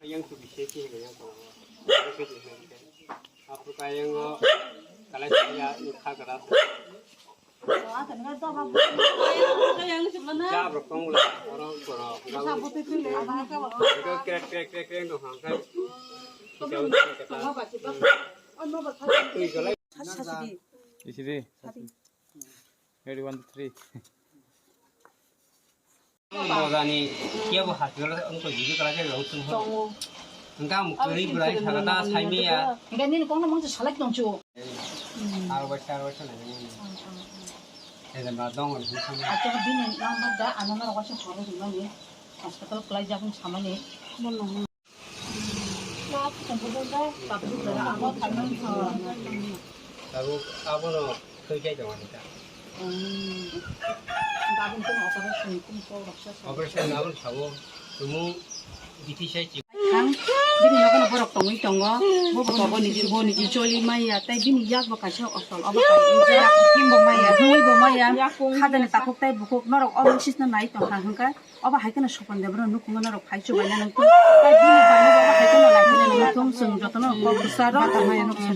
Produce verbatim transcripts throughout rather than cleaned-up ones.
Yang tu bisa sih, yang tu. Aku kayak nggak, kalau saya ini kagak. Jab rok tong la, oro borok. Krek, krek, krek, krek, no hang kai. Twi galai. Isidi. Ready, one, two, three. Bojani, kebo hospital wngkha, jiji kala khe wng sung ho. Tongo. Hingkha ang kwrwi bwlai sakha ta saimaya. Hingkha nini kokno mangsa salai tongchu. Aro bai, aro bai salai. Ede ma dong hwn thang. Ato bini number da, ano norok waisa phone rwmani. Hospital kwlai jak wng samani. Tabuk abono thwi chai tongo nita. Operation abono sabo tumu biti sai chi. Ang bini nogono borok tongwi tongo. Bo bo bo niji bo niji choli maya tei bini yak bo kaisa osol. Obo kaisa yak himbo maya, himbo maya. Khajani takhuk tei bukhuk norok obo sisno nai tongkha hwnkha. Obo hai kheno Sopon Debra nukhungo norok phai chubaina nangthung. Tai bini baino obo hai kheno nangthung, chwng jotono kok bwsa rok,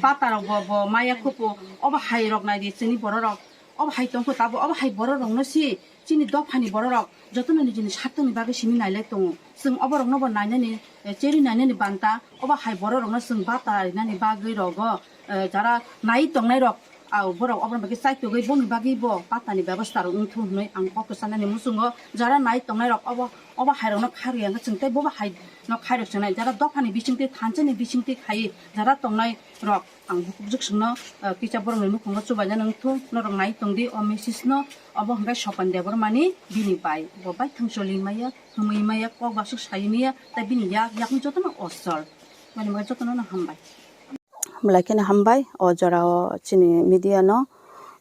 bata rok bo, bo maya khupo, obo hai rok nai di chwngni borok rok, obo hai tongkho tabo, obo hai borok rokno si chini dophani borok rok jotono nijini saktongni bagwi simi nailai tongo. Chwng obo rokno bo nainani, eh, cherwi nainani banta, obo hai borok rokno chwng bata rinani bagwi rogo, eh, jara nai tongnai rok, Au, borok oboroni bagwi chaitugwi boni bagwi bo patani bebosta rok wngthung hwnwi ang kok kwchanani muchungo jara nai tongnai rok obo, obo hai rokno kharwi ang chwng tei bobo hai no khairok chwnai jara dophani bisingtwi thansa ni bisingtwi khai jara tongnai rok ang bukhuk jwk swngno, ah, kisa borokni nukhungo chubaina nangthung norok nai tongdi o message no obo hwnkhe Sopon Debbarma ni bini bai bo bai thang choli maya hwnwi maya kok basuk sai maya tei bini yak yakni jotono osol mani bagwi jotono no hambai. Belai kheno hambai o jora o chini media no.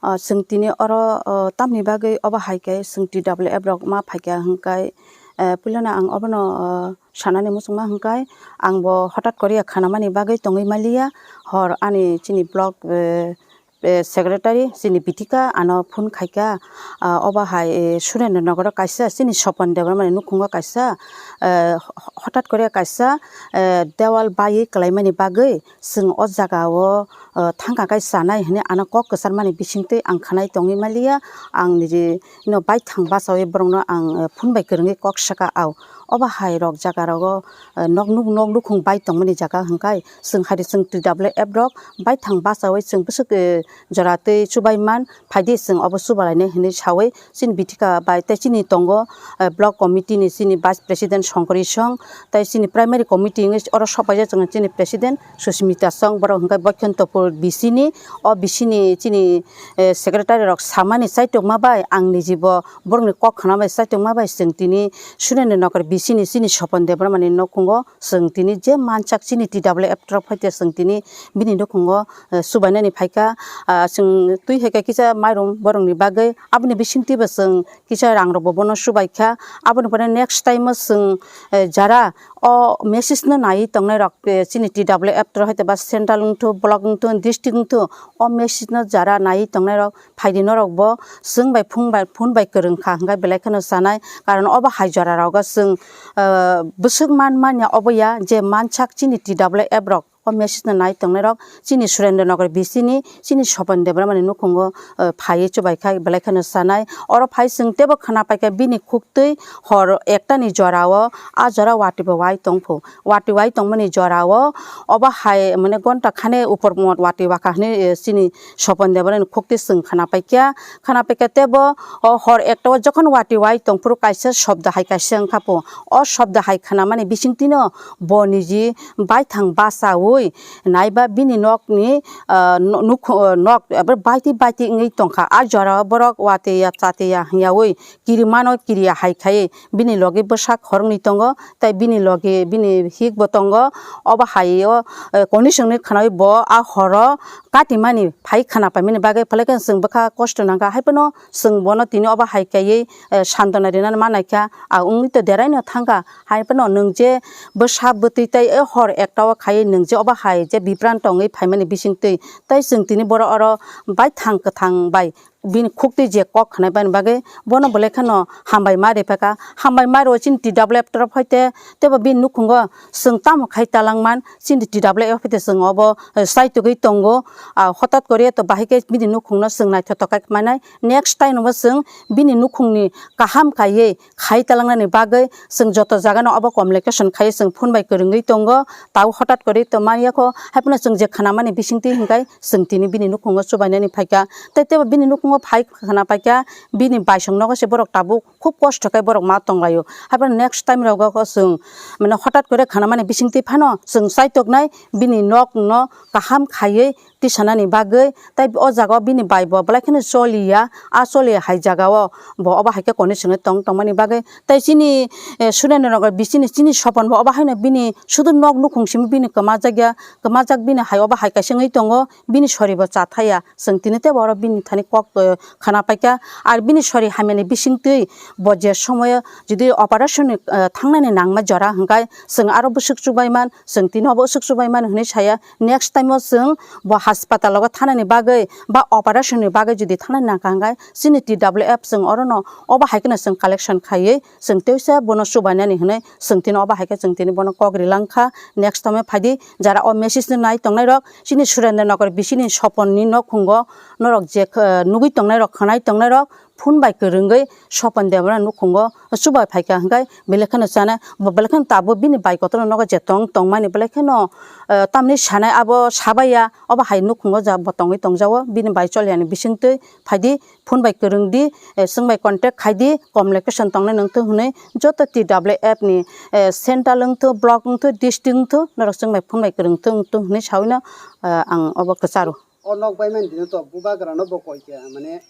Ah, chwng tini oro, ah, tamni bagwi obo hai khe chwng T W F rok ma phaikha hwnkhe, eh, puilano ang obono, ah, sanani muchungma hwnkhe ang bo hothat koriya khanamani bagwi tongwi maliya. Hor ani chini block, eh, eh, secretary chini Bitika ano phone khaikha, ah, obo hai, eh, Surendra Nogoro kaisa chini Sopon Debbarmani nukhungo kaisa, eh, ho-, hothat koriya kaisa, eh, dewal baiwi kwlaimani bagwi Chwng o jaga o, o, thangkha khe chanai hwnwi ano kok kwcharmani bisingtwi ang khwnai tongwi maliya. Ang niji no baithang bachaui borokno ang, o, phone bai kwrwngwi kok saka au. Obo hai rok jaga rogo, o, nok nuk-, nok nukhung bai tongmani jaga hwnkhe chwng hai chwng T W F rok baithang bachaui chwng bwswk, o, jora twi chubai man. Phaidi chwng obo chubalainai hinwi sawi chini Bitika bai tei chini tongo, eh, block committee ni chini vice president Songkori Song tei chini primary committee wngwi oro sopaijak chwng chini president Susmita Song borok hwnkhe Boikhantopur B C ni o B C ni chini, eh, secretary rok samani chaitokma bai ang nijibo borokni kok khna bai chaitokma bai chwng tini Surendra Nagar B C ni chini Sopon Debbarma ni nukhungo. Chwng tini je manchak chini T W F rok phaikhe chwng tini bini nukhungo, eh, chubainani phaikha, ah, chwng twi hai khe kisa mairum borokni bagwi aboni bisingtwibo chwng kisa rangrokbo bono chubaikha. Aboni pore next time o chwng, eh, jara o message no naiwi tongnairok, eh, chini T W F rok hai ba central wngthu, block wngthu, district wngthu, o message no jara naiwi tongnairok phaidi norokbo chwng bai phung bai phone bai kwrwng kha hwnkhe belai kheno chanai. Karon obo hai jora rogo chwng, ah, bwswk man manya obo ya je manchak chini T W F rok o message no nai tongnai rok chini Surendra Nagar B C ni chini Sopon Debbarma ni nukhungo, ah, phaiwi chubai khai belai kheno chanai. Oro phai chwng teibo khna paikha bini khuktwi hor ekta ni jora o a jora watwi bo wai tongphu. Watwi wai tongmani jora o, obo hai mane gonta khani upor mot watwi wakha hwnwi, eh, chini Sopon Debbarma ni khuktwi chwng khna paikha. Khna paikha teibo o hor ekta o jokhon watwi wai tongphuru kaisa shobda hai kaisa wngkha pho. O shobda hai khnamani bisingtwino bo niji baithang bachaui Naiba bini nokni, ah, no-, nukhu-, ah, nok, ah, baiti baiti wngwi tongkha. A jorao borok watwi ya, chatwi ya hwnyaui kirimano kiriya hai khai bini logi bwsa khoroknwi tongo, tei bini logi bini hikbo tongo. Obo hai o, eh, condition ni khwnaui bo a horo katimani phai khwna paimani bagwi, phalai khe chwng bwkha kosto nangkha, hai phano chwng bono tini obo hai kaiwi, eh, santona rinani ma naikha, a wngwi to deraino thangkha. Hai phano nwng je bwsa bwtwi tei, eh, hor ekta o khaiwi nwng je obo hai je biprang tongwi phaimani bisingtwi, tei chwng tini borok oro baithang kwthang bai bini khuktwi je kok khnai bani bagwi bono belai kheno hambai ma riphaikha. Hambai ma rw chini T W F torof hai te, teibo bini nukhungo chwng tamo khai talangman, chini T W F hai te chwng obo, eh, saitugwi tongo. Ah, hotat kori to bahai khe bini nukhungno chwng naithotok khai manai. Next time bo chwng bini nukhungni kaham kaiwi khai talangnani bagwi chwng joto jagano obo communication khai chwng phone bai kwrwngwi tongo. Tau hotat kori to manya kho, hai phano chwng je khnamani bisingtwi hwnkhe chwng tini bini nukhungo chubainani phaikha. Tei teibo bini nukhungo phai khwna paikha, bini baisong nogo se borok tabuk khub kosto khe borok ma tonglaio. Hai phano next time rogo kho chwng mane hotat kore khnamani bisingtwi phano chwng chaitoknai bini nokno kaham khaiwi tisanani bagwi, tei o jaga o bini bai bo belai kheno choliya, a choliya hai jaga o bo obo hai khe condition o tong tongmani bagwi. Tei chini, eh, Surendra Nagar bisini chini sopon bo obo haino bini sudu nok nukhung simi bini kwma jakya, kwma jak bini hai obo hai kaisa wngwi tongo, bini sori bo cha thaya. Chwng tini teibo oro bini thani kok, eh, khwna paikha. Ar bini sori hamyani bisingtwi bo je somoyo jodi operation ni, eh, thangnani nangma jora hwnkhe chwng aro bwswk chubaiman, chwng tini obo bwswk chubaiman hwnwi saya. Next time o chwng bo hospital o thanani bagwi ba operation ni bagwi jodi thangnani nangkha hwnkhe chini T W F chwng orono obo hai kheno chwng collection khaiwi chwng teisa bono chubainani hwnwi chwng tini obo hai khe chwng tini bono kok rilangkha. Next time phaidi jara o message no nai tongnai rok, chini Surendra Nagar bisini sopon ni nokhungo norok je, eh, nugwi tongnai rok, khwnai tongnai rok, phone bai kwrwngwi Sopon Debra nukhungo chubai phaikha hwnkhe belai kheno chanai, bo belai kheno tabuk bini bai kotorno nogo je tong tongmani belai kheno, eh, tamni sanai abo sabaiya, obo hai nukhungo ja bo tongwi tongjago bini bai choliyani bisingtwi phaidi phone bai kwrwngdi, eh, chwng bai contact khaidi, communication tongnai nangthung hwnwi joto T W F ni, eh, central wngthung, block wngthung, district wngthung, norok chwng bai phone bai kwrwngthung wngthung hwnwi sawino, eh, ang obo kwcharo. O nok bai mani dino to bubagra no bo koi khe mane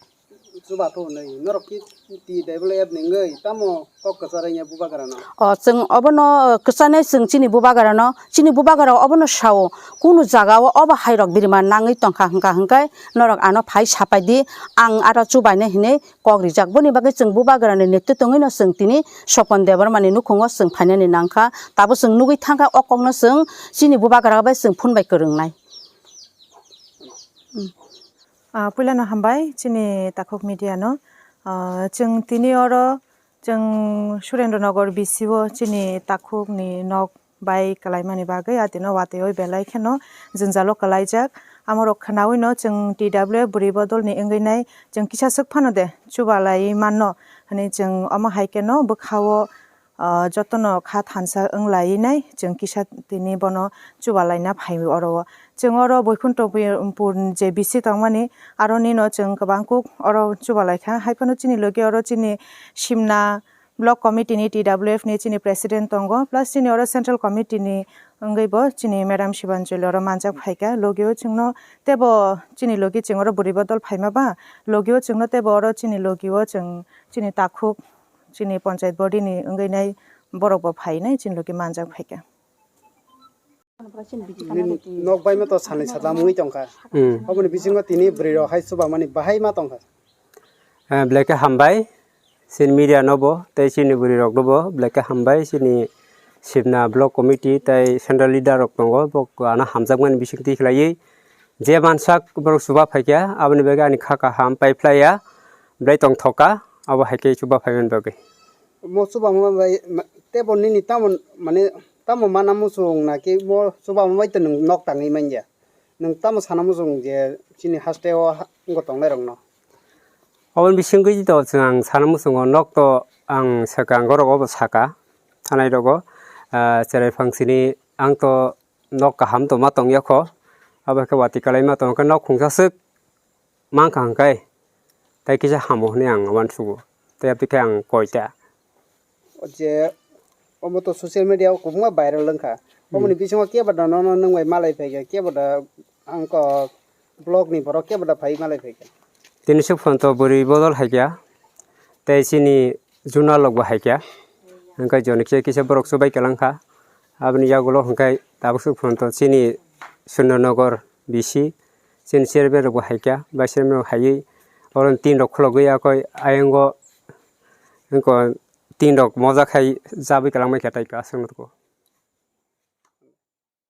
chuba tho hwnwi. Norok ki T W F ni wngwi tamo kok kwchar ya bubagra no? O chwng obono kwchanai chwng chini bubagra no, chini bubagra obono sao, kunu jaga o obo hai rok birma nangwi tongkha hwnkha hwnkhe norok ano phai sapai di, ang aro chubainai hinwi kok rijak. Boni bagwi chwng bubagra ni netwi tongwi no chwng tini Sopon Debbarma ni nukhungo chwng phainani nangkha. Tabo chwng nugwi thangkha o kok no chwng chini bubagra bai chwng phone bai kwrwngnai. Ah, puilano hambai chini takhuk media no. Ah, chwng tini oro chwng Surendra Nagar B C o chini takhuk ni nok bai kwlaimani bagwi atino watwi oi belai kheno jwngjalo kwlaijak. Amorok khwnaui no chwng T W F bwrwi bodol ni wngwi nai chwng kisa swk phano de chubalai manno hwnwi chwng omo hai kheno bwkha o ah, jotono kha thansa wng lai nai, chwng kisa tini bono chubalaina phai oro o. Chwng oro Boikhunto Pur je B C tongmani, aro nino chwng kwbang kuk oro chubalaikha. Hai phano chini logi oro chini Simna Block Committee ni T W F ni chini President tongo, plus chini oro Central Committee ni wngwi bo chini Madam Sibanjali oro manjak phaikha. Logi o chwngno tebo chini logi chwng oro bwrwi bodol phaima ba, logi o chwngno tebo oro chini logi o chwng chini takhuk chini panchayat body ni wngwi nai borok bo phai nai chini logi manjak phaikha. Nini nok bai ma to salni sajla wngwi tongkha. Hmm. Oboni bisingo tini bwrwi rok hai chubamani bahai ma tongkha. Eh, belai khe hambai chini media no bo tei chini bwrwi rok no bo belai khe hambai chini Sibna Block Committee tei Central Leader rok tongo bo ano hamjakmani bisingtwi khlaiwi je mansak borok chuba phaikha aboni bagwi ani kha kaham pai phlaiya. Belai tongthok kha, abo hai khe chuba phaimani bagwi. Mo chuba ma bai, ma, tebo nini tamo, mane, tamo mana muchung na ki mo chuba ma bai to nwng nok tangwi manya. Nwng tamo sana muchung je chini haste o ha-, wngkha tongnai rok no. Oboni bisingtwi to chwng ang sana muchungo nok to ang swkang borok obo saka thanai rogo, ah, cherai phang sini ang to nok kaham to ma tongya kho. Abo khe watwi kwlai ma tong khe nok khungsa swk mankha hwnkhe, tei kisa hamo hwnwi ang uansugo, tei aboni khe ang koi ta. O je Omo to social media o kwbangma viral wngkha. Omoni bisingo kebo da nono nwng bai malai phaikha, kebo da angko block ni borok kebo da phai malai phaikha. Tini suk phone to bwrwi bodol haikha, tei chini juna lok bo haikha. Hwnkhe joni kisa kisa borok chubai kwlangkha. Aboni yagulo hwnkhe tabuk suk phone to chini Suryanogor B C, chini chairman rok bo haikha, vice chairman rok haiwi oro tin rok khulogwi yakoi ayang o wngkha tin rok moja khai jabwi kwlangmai kha tei aswk nukgo.